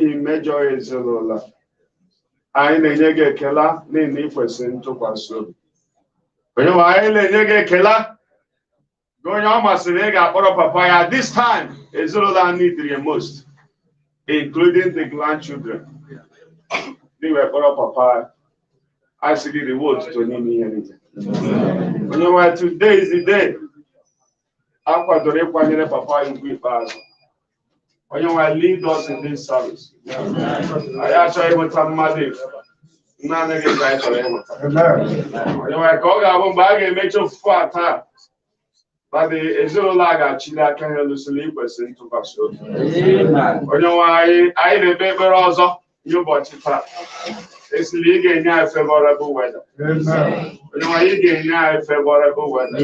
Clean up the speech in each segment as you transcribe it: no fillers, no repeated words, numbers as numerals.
Mmejọ ezinụlọ anyị na-enye gị ekele n'ihi na ị kwesịrị ntụkwasị obi. Onye nwe anyị na-enye gị ekele gị onye ọ masịrị ị ga-akpọrọ papa ya. This time ezinụlọ a need the most, including the grandchildren. Ndị wee kpọrọ papa ya, anyị sị gị riwe otuto n'ime ihe niile. Onye nwe anyị, today is the day a kwadoro ịkwanyere papa ya ugwu ikpeazụ. Onye nwe anyị, lead us in this service. Anyị achọghị ịhụta mmadụ efu, naanị gị ka anyị chọrọ ịhụta. Onye nwe anyị, ka ọ ga-abụ mgbe a ga-emechi ofufe a taa, Daddy, ezinụlọ a ga-achili aka ha elu sị na ikwesịrị ntụkwasị obi. Onye nwe anyị, anyị na-ekpe ekpere ọzọ nye ụbọchị taa. Esili ị ga-enye anyị favorable weather. Onye nwe anyị, ị ga-enye anyị favorable weather.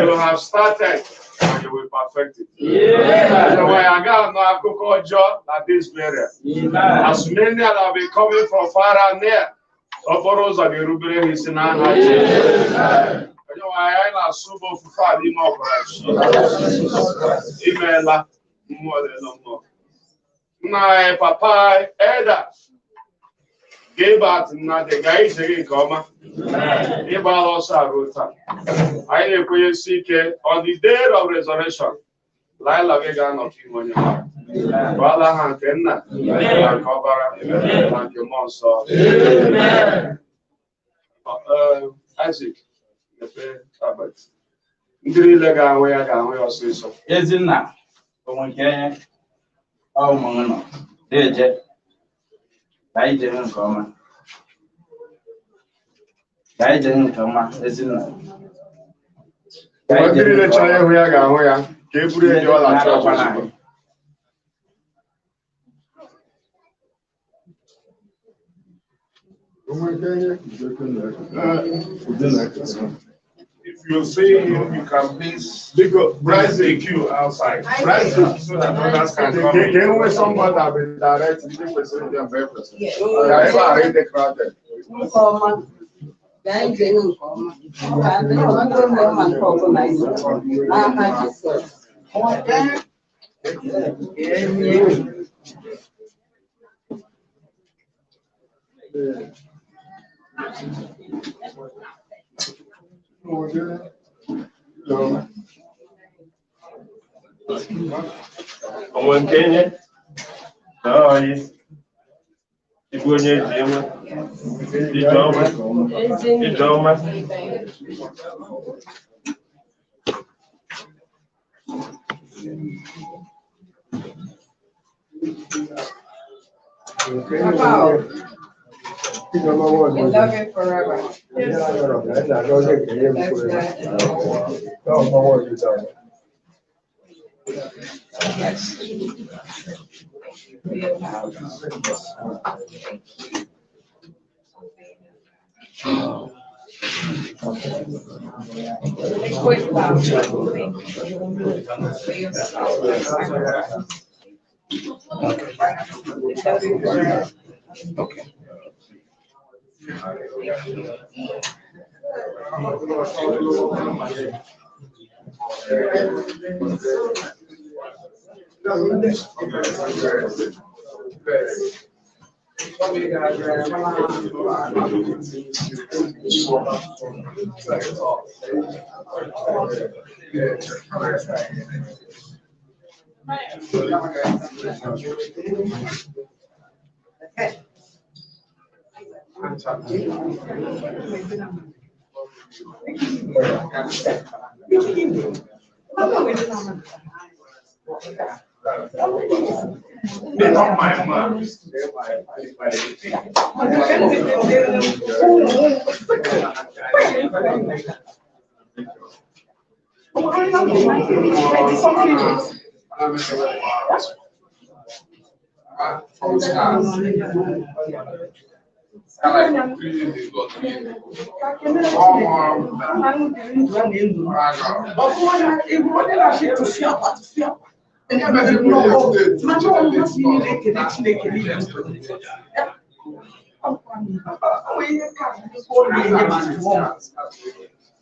You have started and you will perfect it. Onye nwe anyị, agaghị anụ akụkọ ọjọọ na this area. As many that have been coming from far and near, okporo ụzọ ga-erubere ha isi n'aha Jizọs. Onye nwe anyị, anyị na-asụ bụ ofufe a n'ime ọbara Jizọs. Imeela mmụọ dị elu mmụọ. Nna anyị, papa anyị, Elder Gilbert Nnadi, gaa ije gị nke ọma. Ịgbala ọsọ a ruo taa. Anyị na-ekwenyesi ike, on the day of resurrection, Laila gị ga-anọkọ ime onye nwanyị. Gbaala ha nke nna na nke ọbara na nke mmụọ nsọ. Isaac, mepee abalị. Ndị niile ga-ahụ ya ga-ahụ ya ọsịsọ. Ezinna onwe nke ọ ụmụ nọ na-eje ka anyị jee nke ọma, ka anyị jee nke ọma, Ezinna, ka anyị Ndị jee niile nke chọrọ ọma. Ịhụ ya ga-ahụ ya ka e buru eji ọla chọọchị ozugbo. If you see him, you can please Biko, press the Isaac, queue outside Isaac, so that others can ka come ka in. e nwee somebody that will direct ndị kwesịrị ịbịa mgbe e kwesịrị. Ka ebe ghara ịdị crowded. Nke ọma, gaa ije nke ọma. Ọ ga-adịrị ọtụtụ ndị ọma nke ọbụla ị mere. N'aha Jizọs. Onwe nke nye na ọyị ịbụ onye eji enwe ije ọma, ije ọma. Papa, we love you forever. That's that. Yes. Liquid love. Thank you for your sacrifice. We love you forever. Not my man.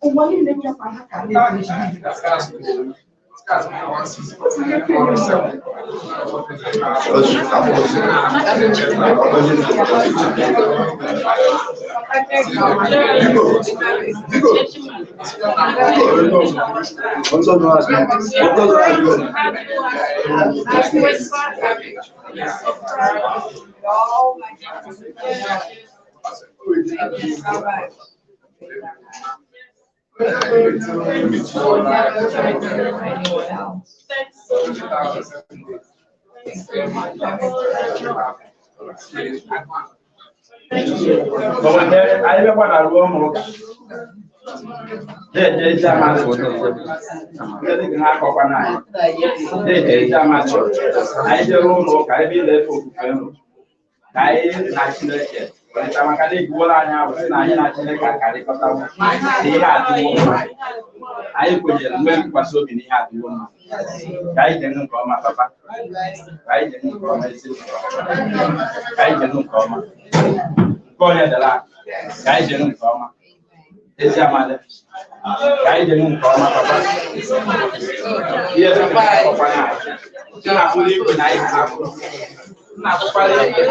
Ụwa niile bịakwa ha ka na-eji. Onwe anyị bịakwa na ruo ụmụ ụka. Deje eji amasị ndị dị ha akọkwa na anyị. Deje eji amasị anyị jere ụlọ ụka ebe ile efe ofufe nrụ. Ka anyị na Chineke kwerịta maka na eguola anyị abụ sị na anyị na Chineke akarịkọtawo na ihe adịwo mma. Anyị kwenyere nwee ntụkwasị obi na ihe adịwo mma. Ka anyị jee nke ọma papa. Ka anyị jee nke ọma ezi. Ka anyị jee nke ọma. Nke onye dara ka anyị jee nke ọma. Ezi amadi. Ka anyị jee nke ọma papa. Ihe dịka ọkwa na anyị. Nna akwụrụ igwe na anyị na-akwụrụ. Nna akwụkwara igwe.